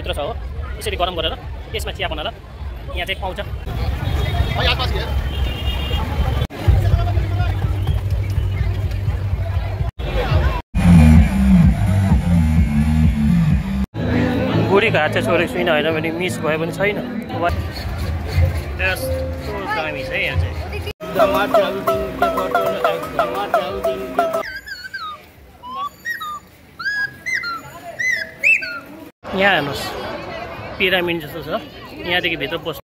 भित्र छ हो यसरी गरम गरेर त्यसमा चिया बनाएर यहाँ चाहिँ पाउँछ बुढीको हात चाहिँ छोडेको छुइनँ होइन भने मिस भयो भने छैन यस्तो दामी छ यहाँ चाहिँ यहाँ हेर्नुहोस् पिरामिड जस्तो छ यहाँदेखि भित्र पस्नु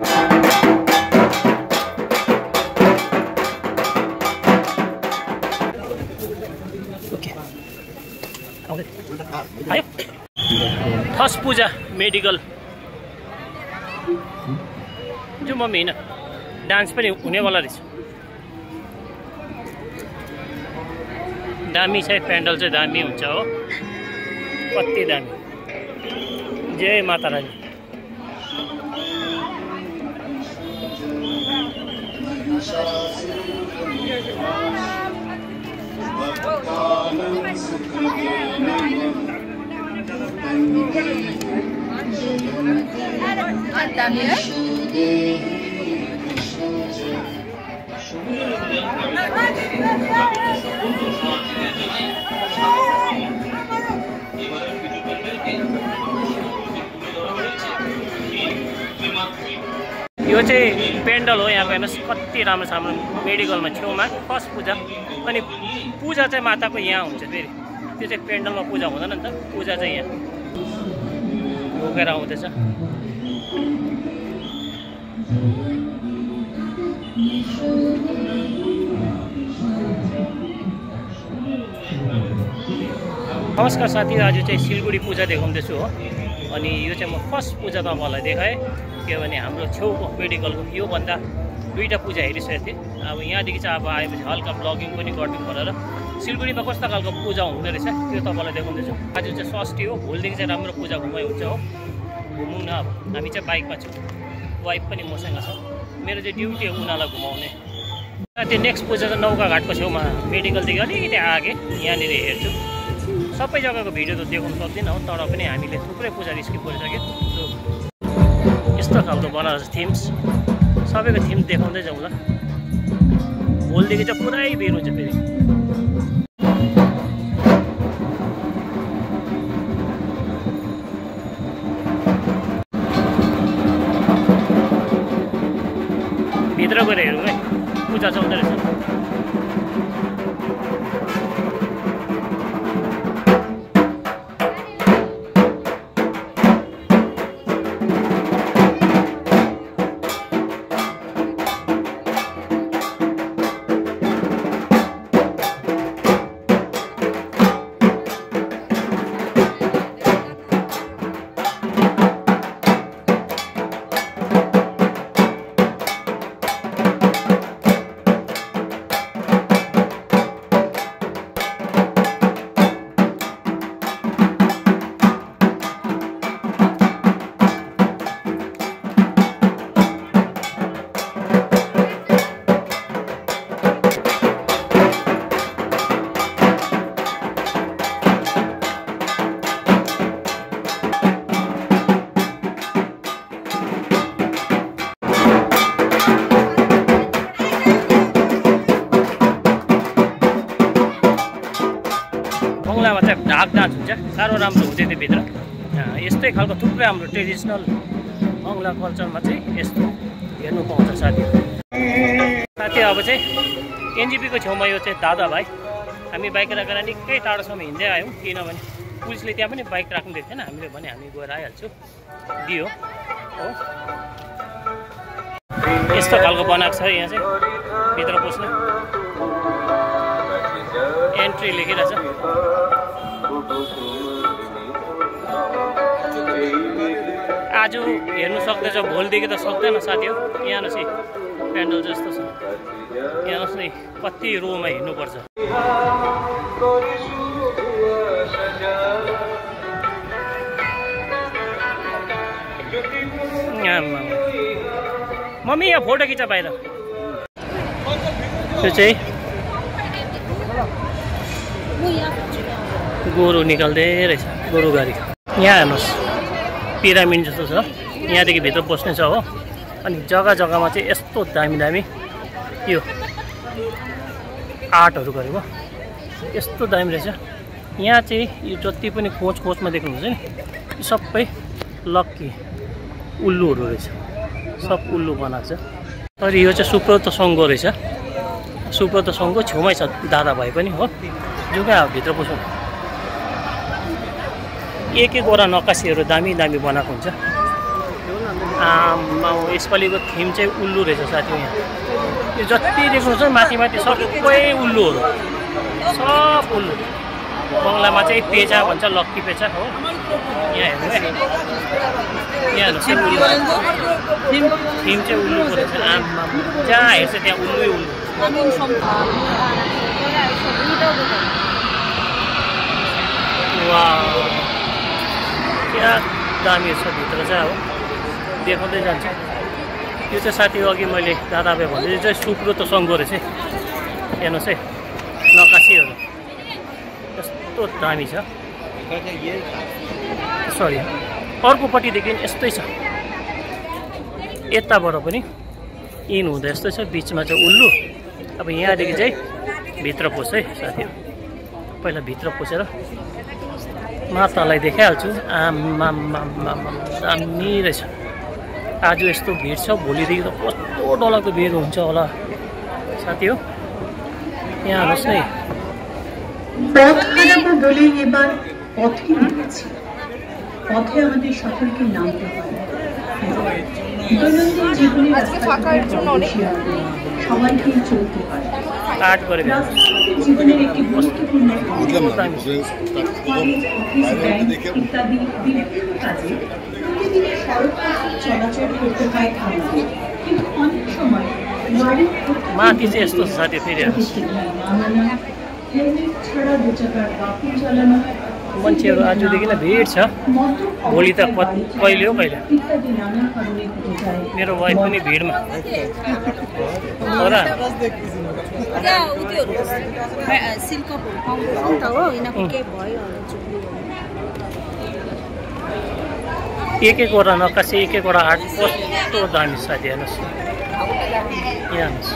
आयो थस पूजा मेडिकल जो मम्मी होइन डान्स पनि हुनेवाला रहेछ दामी छ पेन्डल चाहिँ दामी हुन्छ हो कति दामी जय माता रानी यो चाहिँ पेन्डल हो यहाँको हेर्नुहोस् कति राम्रो छ हाम्रो मेडिकलमा छेउमा फर्स्ट पूजा अनि पूजा चाहिँ माताको यहाँ हुन्छ फेरि त्यो चाहिँ पेन्डलमा पूजा हुँदैन नि त पूजा चाहिँ यहाँ बोकेर आउँदैछ नमस्कार साथीहरू आज चाहिँ सिलगढी पूजा देखाउँदैछु हो अनि यो चाहिँ म फर्स्ट पूजा तपाईँहरूलाई देखाएँ किनभने हाम्रो छेउको मेडिकलको योभन्दा दुईवटा पूजा हेरिसकेको थिएँ अब यहाँदेखि चाहिँ अब आएपछि हल्का ब्लगिङ पनि गरिदिनु भनेर सिलगढीमा कस्तो खालको पूजा हुँदो रहेछ त्यो तपाईँलाई देखाउँदैछु आज चाहिँ षष्ठी हो भोलिदेखि चाहिँ राम्रो पूजा घुमाइ हुन्छ हो घुमौँ न अब हामी चाहिँ बाइकमा छौँ वाइफ पनि मसँग छ मेरो चाहिँ ड्युटी हो उनीहरूलाई घुमाउने त्यो नेक्स्ट पूजा चाहिँ नौका घाटको छेउमा मेडिकलदेखि अलिकति आगे यहाँनिर हेर्छु सबै जग्गाको भिडियो त देखाउनु सक्दिनँ हो तर पनि हामीले थुप्रै पूजा स्किप गरिसक्यो यस्तो खालको बनाएर थिम्स सबैको थिम देखाउँदै जाउँ ल भोलिदेखि चाहिँ पुरै भिड हुन्छ फेरि भित्र गएर हेरौँ है पूजा चल्दो रहेछ बङ्गलामा चाहिँ ढाक डान्स हुन्छ साह्रो राम्रो हुँदै थियो भित्र यस्तै खालको थुप्रै हाम्रो ट्रेडिसनल बङ्गला कल्चरमा चाहिँ यस्तो हेर्नु पाउँछ साथीहरू अब चाहिँ एनजिपीको छेउमा यो चाहिँ दादा भाइ हामी बाइक राखेर निकै टाढोसम्म हिँड्दै आयौँ किनभने पुलिसले त्यहाँ पनि बाइक राख्नु दिएको थिएन हामीले भने हामी गएर आइहाल्छौँ दियो हो यस्तो खालको बनाएको छ यहाँ चाहिँ भित्र पस्नु एन्ट्री लेखिरहेछ आज हेर्नु सक्दैछ भोलिदेखि त सक्दैन साथी हो यहाँ नसी पेन्डल जस्तो छ यहाँ नसी कति रोमा हिँड्नुपर्छ मम्मी यहाँ फोटो खिच्छ बाहिर त्यो चाहिँ गोरु निकाल्दै रहेछ गोरु गाडी यहाँ हेर्नुहोस् पिरामिड जस्तो छ, यहाँदेखि भित्र पस्ने छ हो। अनि जग्गा जग्गामा चाहिँ यस्तो दामी दामी यो आर्टहरू गरेको, यस्तो दामी रहेछ। यहाँ चाहिँ यो जति पनि खोजमा देख्नुहुन्छ नि यो सबै लक्की उल्लुहरू रहेछ, सब उल्लु बनाएको छ। तर यो चाहिँ सुब्रत सङ्घको रहेछ, सुब्रत सङ्घको छेउमै छ दादा भाइ पनि हो। जुगा भित्र पसौँ, एक एकवटा नक्कासीहरू दामी दामी बनाएको हुन्छ। यसपालिको थिम चाहिँ उल्लु रहेछ साथी। यहाँ यो जति देख्नुहुन्छ माथि माथि सबै उल्लुहरू, सब उल्लु। बङ्गलामा चाहिँ पेचा भन्छ, लक्की पेचा हो। यहाँ हेर्नु है, यहाँ हेर्नु सब उल्लु, थिम चाहिँ उल्लुको रहेछ। जहाँ हेर्छ त्यहाँ उल्लुै उल्लु। वाह, क्या दामी छ भित्र चाहिँ हो, देखाउँदै जान्छ। यो चाहिँ साथी अघि मैले दादाभाइ भन्दै यो चाहिँ सुब्रत सङ्घको रहेछ। हेर्नुहोस् है नक्कासीहरू यस्तो दामी छ। सरी, अर्कोपट्टिदेखि यस्तै छ, यताबाट पनि इन हुँदा यस्तै छ, बिचमा चाहिँ उल्लु। अब यहाँदेखि चाहिँ भित्र पस्छ है साथीहरू। पहिला भित्र पसेर मातालाई देखाइहाल्छु। दामी रहेछ। आज यस्तो भिड छ, भोलिदेखि त कस्तो डरलाग्दो भिड हुन्छ होला साथी हो। यहाँ हेर्नुहोस् नै, পথহারা বলে এবার পথে নেমেছি। পথে আমাদের সকলকে নামতে হয়। দৈনন্দিন জীবনে সবাইকে চলতে হয়। রাজনৈতিক জীবনের একটি গুরুত্বপূর্ণ ইত্যাদি বিভিন্ন কাজে প্রতিদিনের সড়ক চলাচল করতে হয় থামাতে। কিন্তু অনেক সময় माथि चाहिँ यस्तो छ साथी। फेरि मान्छेहरू आजदेखि नै भिड छ, भोलि त कहिले हो कहिले। मेरो वाइफ पनि भिडमा एक एकवटा नक्कासी, एक एकवटा आर्ट कस्तो दामी साथी। हेर्नुहोस् यहाँ हेर्नुहोस्,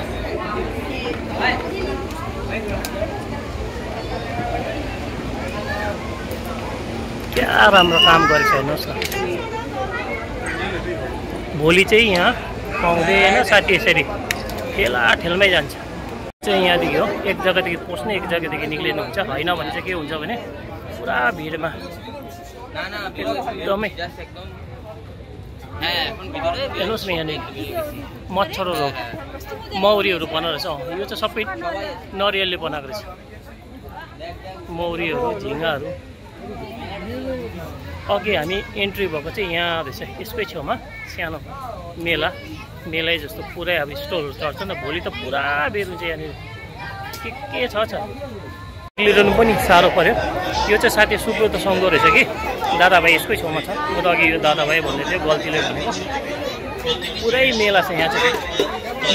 क्या राम्रो काम गरेको छ हेर्नुहोस् न। भोलि चाहिँ यहाँ पाउँदैन साथी, यसरी ठेलमै जान्छ चाहिँ। यहाँदेखि हो, एक जग्गादेखि पस्ने, एक जग्गादेखि निक्लिनु हुन्छ। होइन भने चाहिँ के हुन्छ भने पुरा भिडमा एकदमै। हेर्नुहोस् न यहाँनिर मच्छरहरू, मौरीहरू बनाएको रहेछ। यो चाहिँ सबै नरियलले बनाएको रहेछ, मौरीहरू, झिँगाहरू। अघि हामी एन्ट्री भएको चाहिँ यहाँ रहेछ, यसकै छेउमा सानो मेलै जस्तो पुरै अब स्टलहरू चढ्छ नि। भोलि त पुरा भिड हुन्छ यहाँनिर, के छ निक्लिरहनु पनि साह्रो पऱ्यो। यो चाहिँ साथी सुब्रत सङ्घको रहेछ कि दादाभाइ यसकै छेउमा छ। म त अघि यो दादाभाइ भन्दै थियो, गल्तीले भनेको। पुरै मेला छ यहाँ चाहिँ,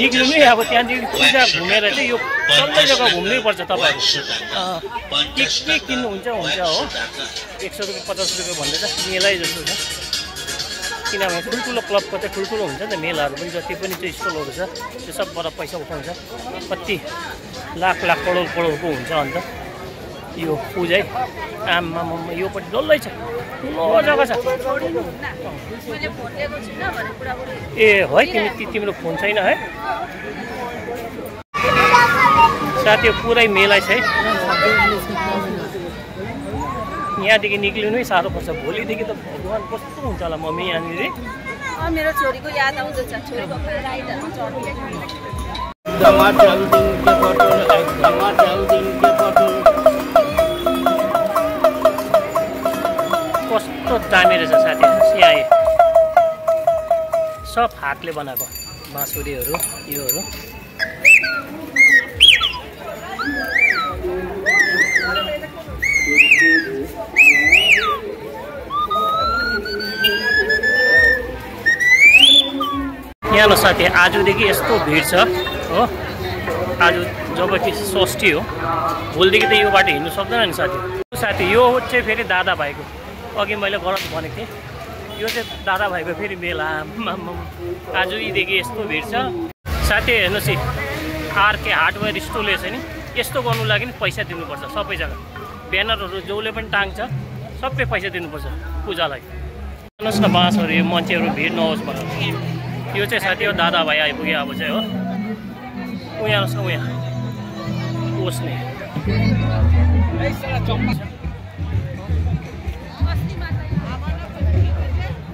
निक्लिनु अब त्यहाँदेखि पूजा घुमेर चाहिँ यो सबै जग्गा घुम्नै पर्छ तपाईँहरू। के किन्नुहुन्छ हुन्छ हो, 100 रुपियाँ 50 रुपियाँ भन्दै छ, मेलै जस्तो छ। किनभने ठुल्ठुलो क्लबको चाहिँ ठुल्ठुलो हुन्छ नि त मेलाहरू पनि, जति पनि चाहिँ स्टलहरू छ त्यो सबबाट पैसा उठाउँछ। कति लाख करोडको हुन्छ। अन्त यो पूजै आमामा योपट्टि डल्लै छ, ठुलो जग्गा छ। ए है, तिम्रो फोन छैन है साथी? पुरै मेला छ है। यहाँदेखि निक्लिनु नै साह्रो पर्छ। भोलिदेखि त भगवान् कस्तो हुन्छ होला मम्मी यहाँनिर। मेरो छोरीको याद आउँदैछ, छोरीको राइडहरू चढ्नु। कस्तो दामी रहेछ साथी। यहाँ सब हातले बनाएको बाँसुरीहरू, योहरू। यहाँ न साथी, आजदेखि यस्तो भिड छ हो। आज जब कि षष्ठी हो, भोलिदेखि त यो बाटो हिँड्नु सक्दैन नि साथी। यो चाहिँ फेरि दादाभाइको, अघि मैले गलत भनेको थिएँ। यो चाहिँ दादाभाइको फेरि मेला आज यीदेखि यस्तो भिड छ। साथी हेर्नुहोस् है, आरके हार्डवेयर स्टोरले चाहिँ नि यस्तो गर्नु लागि नि पैसा दिनुपर्छ सबै जग्गा। ब्यानरहरू जसले पनि टाङ्छ सबै पैसा दिनुपर्छ पूजालाई। हेर्नुहोस् न बाँसहरू, यो मान्छेहरू भिड नहोस् भनेर। यो चाहिँ साथी हो दादाभाइ आइपुग्यो अब चाहिँ हो। उहाँ हेर्नुहोस् न, उहाँ ओस्ने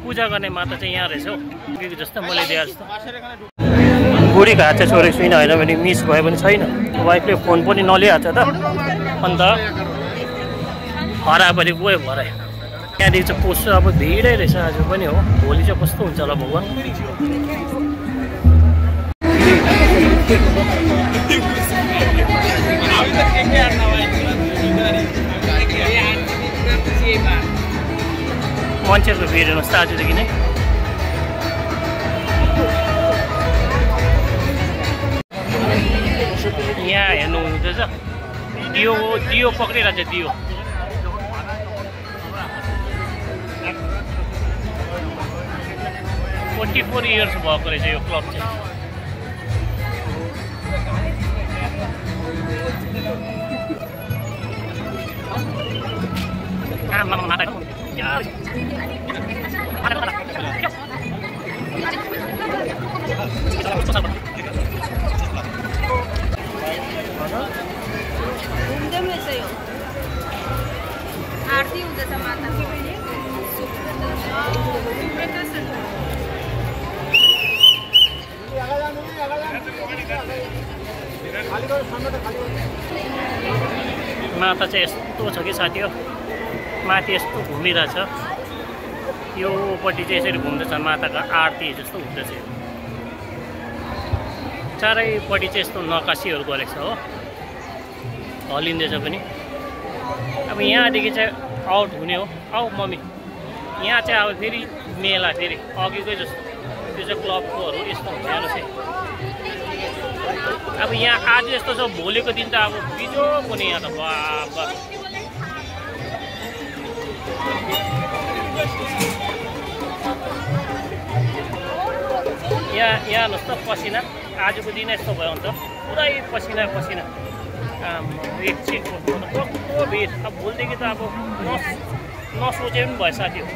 पूजा गर्ने माता चाहिँ यहाँ रहेछ हौ, जस्तो मैले दिए जस्तो। बुढीको हात चाहिँ छोडेको छुइनँ, होइन भने मिस भयो भने छैन। वाइफले फोन पनि नलिहाल्छ त, अन्त हरायो भने गयो भरे। त्यहाँदेखि चाहिँ पोस्ट अब भिडै रहेछ आज पनि हो। भोलि चाहिँ कस्तो हुन्छ होला भगवान्। मान्छेहरूको भिड हेर्नुहोस् त आजदेखि नै। यहाँ हेर्नु हुँदैछ, दियो पक्रिरहेको छ दियो। फोर्टी 4 इयर्स भएको रहेछ यो क्लब चाहिँ। आरती हुँदैछ माताको। माता चाहिँ यस्तो छ कि साथी हो, माथि यस्तो घुमिरहेछ। योपट्टि चाहिँ यसरी घुम्दैछ, माताको आरती जस्तो हुँदैछ। चारैपट्टि चाहिँ यस्तो नकासीहरू गरेको छ हो, हल्लिँदैछ पनि। अब यहाँदेखि चाहिँ आउट हुने हो। आऊ मम्मी, यहाँ चाहिँ अब फेरि मेला, फेरि अघिकै जस्तो त्यो चाहिँ क्लबकोहरू यस्तो हुन्छ। हेर्नुहोस् है, अब यहाँ आज यस्तो छ, भोलिको दिन त अब बिजोक हुने यहाँ त। बाबा यहाँ हेर्नुहोस् त, पसिना आजको दिन यस्तो भयो भने त पुरै पसिना पसिना। एकछिन कस्तो भिड। अब भोलिदेखि त अब नसोचे पनि भयो साथी हो।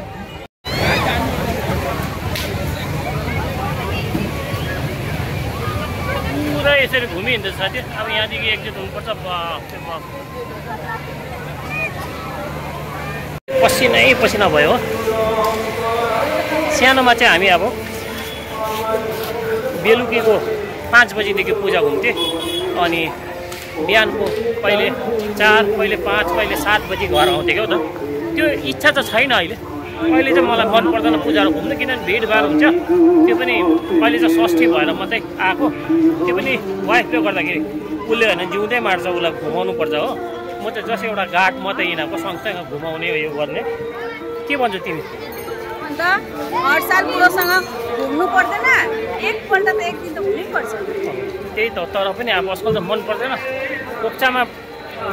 पुरा यसरी घुमिहिँड्छ साथी। अब यहाँदेखि एकजिट हुनुपर्छ। पसिनै पसिना भयो हो। सानोमा चाहिँ हामी अब बेलुकीको 5 बजीदेखि पूजा घुम्थेँ, अनि बिहानको कहिले 4, कहिले 5, कहिले 7 बजी घर आउँथेँ क्या त। त्यो इच्छा त छैन अहिले। अहिले चाहिँ मलाई मन पर्दैन पूजाहरू घुम्नु, किनभने भिडभाड हुन्छ। त्यो पनि कहिले चाहिँ षष्ठी भएर मात्रै आएको, त्यो पनि वाइफले गर्दाखेरि उसले होइन जिउँदै मार्छ, उसलाई घुमाउनु पर्छ हो। म चाहिँ जस एउटा गार्ड मात्रै यिनीहरूको सँगसँगै घुमाउने यो गर्ने। के भन्छौ तिमी? अन्त हर साल बुढोसँग घुम्नु पर्दैन, एकपल्ट त एक दिन त घुम्नै पर्छ। त्यही त, तर पनि अब आजकल त मन पर्दैन। कोक्चामा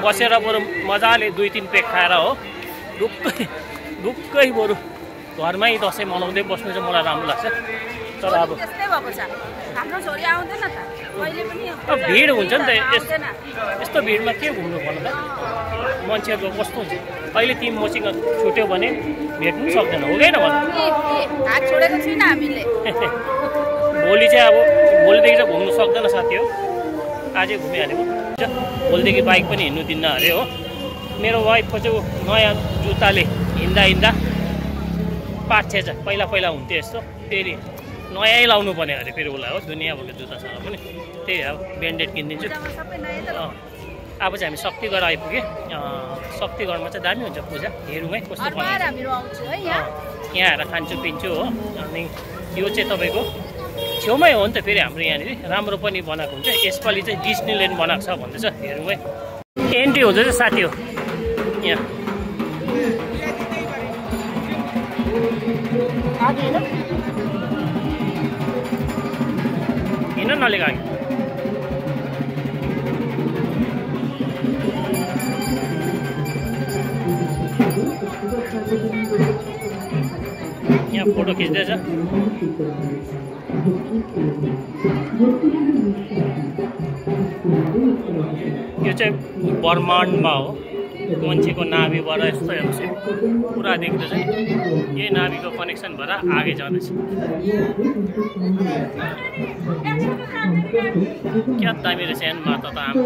बसेर बरु मजाले 2-3 पेक खाएर हो, ढुक्कै बरु घरमै दसैँ मनाउँदै बस्नु चाहिँ मलाई राम्रो लाग्छ। तर अब त्यस्तै भएको छ, हाम्रो छोरी आउँदैन त कहिले पनि। अब भिड हुन्छ नि त, यस्तो भिडमा के घुम्नु पर्नु त? मान्छेहरूको कस्तो हुन्छ। अहिले तिमी मसँग छुट्यो भने भेट्नु सक्दैन, हुँदैन भन। हात छोडेको छुइनँ हामीले। भोलि चाहिँ अब भोलिदेखि चाहिँ घुम्नु सक्दैन साथी हो। आजै घुमिहालेको भोलिदेखि बाइक पनि हिँड्नु दिन्न अरे हो। मेरो वाइफको चाहिँ नयाँ जुत्ताले हिँड्दा पाठ्छ। पहिला हुन्थ्यो यस्तो, फेरि नयाँ लाउनु पर्ने अरे फेरि उसलाई हो। दुनियाँभरको जुत्तासँग पनि त्यही अब ब्यान्डेड किनिदिन्छु। अब चाहिँ हामी शक्तिगढ आइपुगेँ। शक्तिगढमा चाहिँ दामी हुन्छ पूजा। हेरौँ है कस्तो बनाउँछ। यहाँ आएर खान्छु पिन्छु हो। अनि यो चाहिँ तपाईँको छेउमै हो नि त फेरि हाम्रो यहाँनिर, राम्रो पनि बनाएको हुन्छ। यसपालि चाहिँ डिस्नील्यान्ड बनाएको छ भन्दैछ, हेरौँ है। एन्ट्री हुन्छ चाहिँ साथी हो यहाँ। हिँड नलिएको अघि। यहाँ फोटो खिच्दैछ। यो चाहिँ ब्रह्माण्डमा हो, मान्छेको नाभिबाट यस्तो हेर्नुहोस् पुरा देख्दैछ। यही नाभिको कनेक्सन भएर आगे जाँदैछ। क्या दामी रहेछ यहाँ माता त आमा।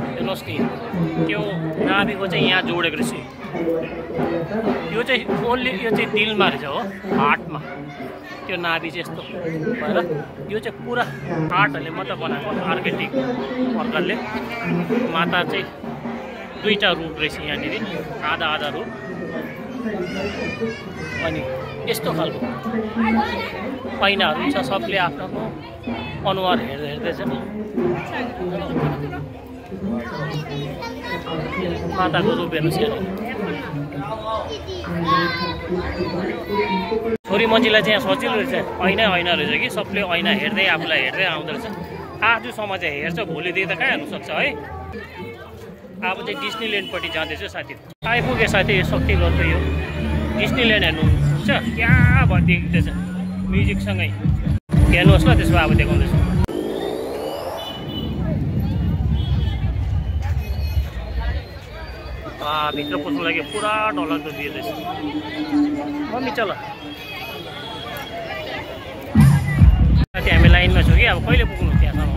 हेर्नुहोस् नि त्यो नाभिको चाहिँ यहाँ जोडेको रहेछ। यो चाहिँ ओन्ली यो चाहिँ दिलमा रहेछ हो, हार्टमा। त्यो नाभि चाहिँ यस्तो भएर यो चाहिँ पुरा आर्टहरूले मात्रै बनाएको आर्किटेक्ट वर्करले। माता चाहिँ दुईवटा रूप रहेछ यहाँनिर, आधा आधा रूप। अनि यस्तो खालको ऐनाहरू छ, सबले आफ्नो आफ्नो अनुहार हेर्दैछ। माताको रूप हेर्नुहोस् यहाँ। छोरी मान्छेलाई चाहिँ यहाँ सजिलो रहेछ, ऐना रहेछ कि सबले ऐना हेर्दै आफूलाई हेर्दै आउँदो रहेछ। आजसम्म चाहिँ हेर्छ, भोलिदेखि त कहाँ हेर्नुसक्छ है। अब चाहिँ डिस्नील्यान्डपट्टि जाँदैछु साथी। आइपुगे साथी शक्तिगढको यो डिस्नील्यान्ड हेर्नुहुन्छ क्या भयो देखिँदैछ म्युजिकसँगै। हेर्नुहोस् ल, त्यसमा अब देखाउँदैछु। भित्र पस्नु लागि पुरा डरलाग्दो दिँदैछ। मम्मी चल साथी, हामी लाइनमा छौँ कि अब कहिले पुग्नु त्यहाँसम्म।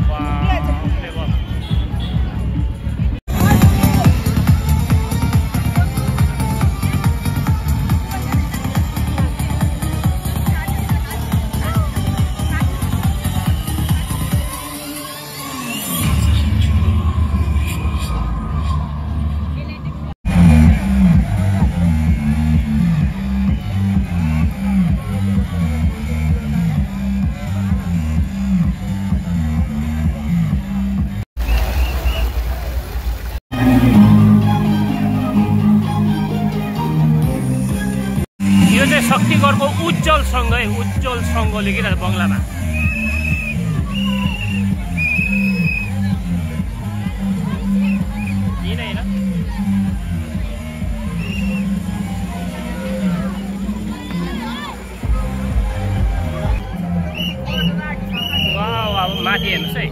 यो चाहिँ शक्तिगढको उज्जवल सङ्घ है, उज्जवल सङ्घ लेखिरहेको बङ्गलामा। अब माथि हेर्नुहोस् है,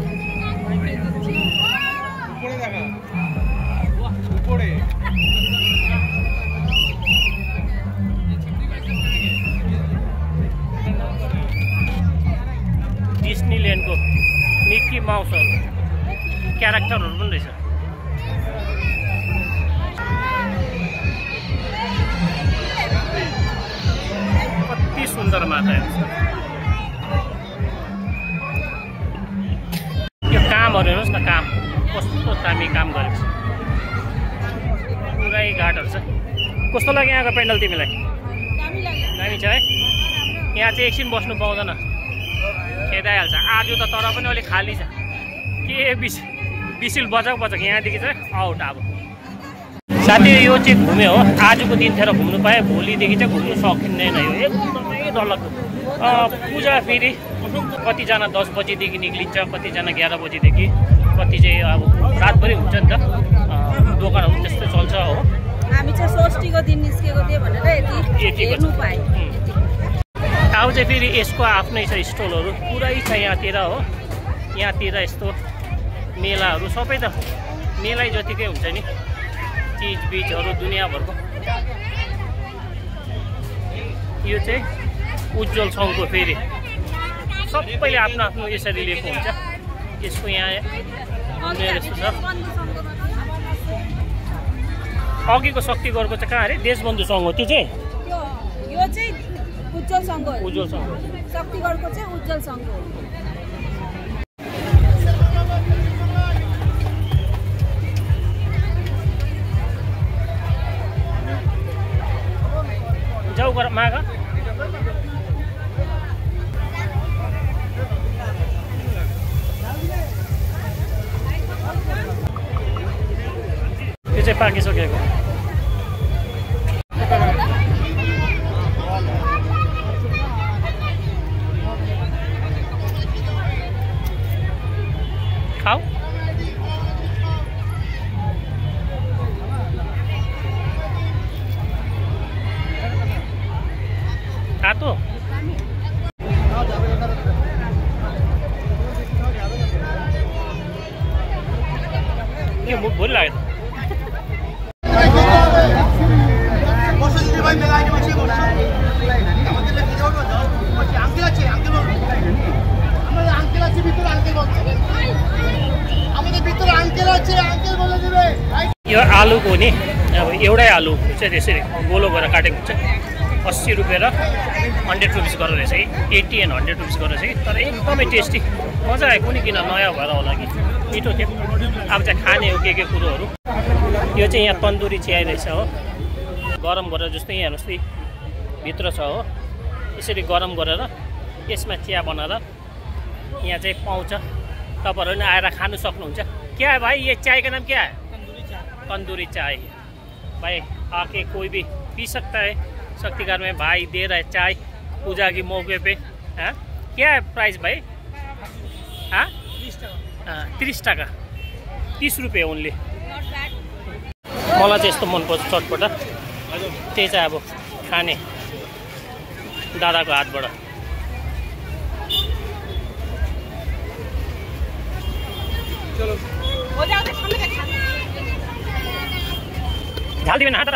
डिस्नील्यान्डको मिकी माउसहरू क्यारेक्टरहरू पनि रहेछ। कति सुन्दर माता हेर्नुहोस्। यो कामहरू हेर्नुहोस् न, काम कस्तो दामी काम गरेको छ। पुरै घाटहरू छ। कस्तो लाग्यो यहाँको पेन्डल तिमीलाई? दामी छ है। यहाँ चाहिँ एकछिन बस्नु पाउँदैन, खेदाइहाल्छ। आज त तर पनि अलिक खाली छ। के बिसिल बजाक यहाँदेखि चाहिँ आउट। अब साथी यो चाहिँ घुम्यो हो, आजको दिन खेर घुम्नु पाएँ, भोलिदेखि चाहिँ घुम्नु सकिँदैन। यो एकदमै डरलाग्दो पूजा। फेरि कतिजना 10 बजीदेखि निक्लिन्छ, कतिजना 11 बजीदेखि, कति चाहिँ अब रातभरि हुन्छ नि त। दोकानहरू त्यस्तो चल्छ हो। हामी चाहिँ षष्ठीको दिन निस्केको थियो भनेर यति हेर्नु पाएँ। अब चाहिँ फेरि यसको आफ्नै छ स्टलहरू पुरै छ यहाँतिर हो। यहाँतिर यस्तो मेलाहरू सबै त मेलै जतिकै हुन्छ नि, चिजबिजहरू दुनियाँभरको। यो चाहिँ उज्जवल सङ्घको फेरि सबैले आफ्नो आफ्नो यसरी लिएको हुन्छ। यसको यहाँ यस्तो छ। अघिको शक्तिगढको चाहिँ कहाँ अरे देशबन्धु सङ्घ हो त्यो चाहिँ। यो चाहिँ उज्जवल सङ्घ हो। उज्जवल सङ्घ हो। शक्तिगढको चाहिँ उज्जवल सङ्घ हो। जाऊ गर माग। त्यो चाहिँ पाकिसकेको। खाऊ। अब एउटै आलु चाहिँ त्यसरी गोलो गरेर काटेको हुन्छ 80 रुपियाँ र 100 रुपिस गरेर रहेछ कि 80 एन्ड 100 रुपिस गरेर रहेछ कि तर एकदमै टेस्टी मजा आयो कुनै किन नयाँ भएर होला कि मिठो थियो अब चाहिँ खाने हो के कुरोहरू यो चाहिँ यहाँ तन्दुरी चिया रहेछ हो गरम गरेर जस्तो यहाँ हेर्नुहोस् भित्र छ हो यसरी गरम गरेर यसमा चिया बनाएर यहाँ चाहिँ पाउँछ तपाईँहरू पनि आएर खानु सक्नुहुन्छ क्या है भाई ये चाय का नाम क्या है तंदूरी चाय भाई आके कोई भी पी सकता है शक्तिकार में भाई दे रहा है चाय पूजा की मौके पे हाँ क्या है प्राइस भाई हाँ 30 टाका 30 रुपियाँ ओन्ली मलाई चाहिँ यस्तो मनपर्छ चटपटा त्यही चाहिँ अब खाने दादाको हातबाट झाल दिवेन हात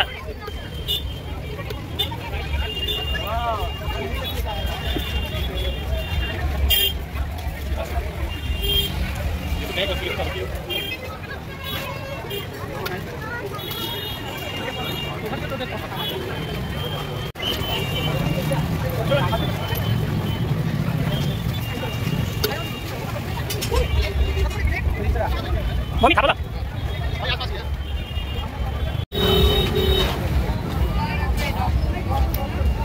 मम्मी थाहा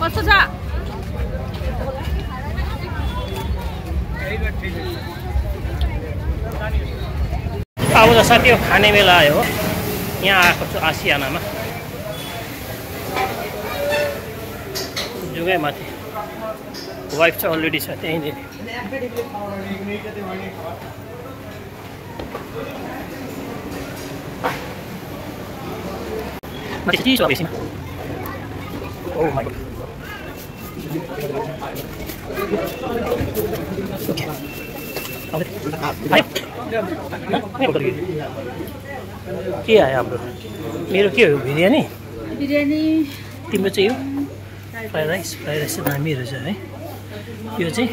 कस्तो छ अब त साथी खाने बेला आयो हो यहाँ आएको छु आसियानामा जुगै माथि वाइफ चाहिँ अलरेडी छ त्यहीँनिर चिज छ बेसी Oh my god. Okay. के आयो हाम्रो मेरो के हो बिरयानी तिम्रो चाहिँ यो फ्राइड राइस चाहिँ दामी रहेछ है यो चाहिँ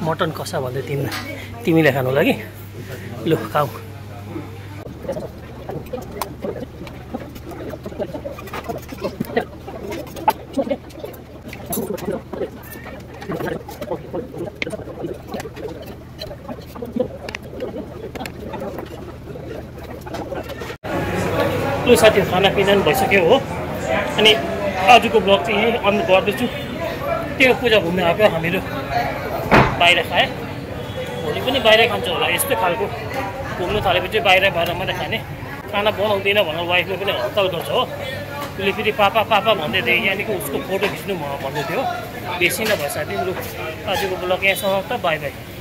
मटन कसा भन्दै तिमीले खानु लागि लु खाऊ लु साथी खानापिना पनि भइसक्यो हो अनि आजको ब्लग चाहिँ यही अन्त गर्दैछु त्यो पूजा घुम्न आएको हामीहरू बाहिर खाएँ भोलि पनि बाहिरै खान्छ होला यस्तै खालको घुम्नु थालेपछि बाहिर मात्रै खाने खाना बनाउँदैन भनेर वाइफले पनि हताल गर्छ हो उसले फेरि पापा भन्दै थियो यहाँनिर उसको फोटो खिच्नु भन्दै थियो बेसी नभए साथी लु आजको ब्लग यहाँ समाप्त बाई बाई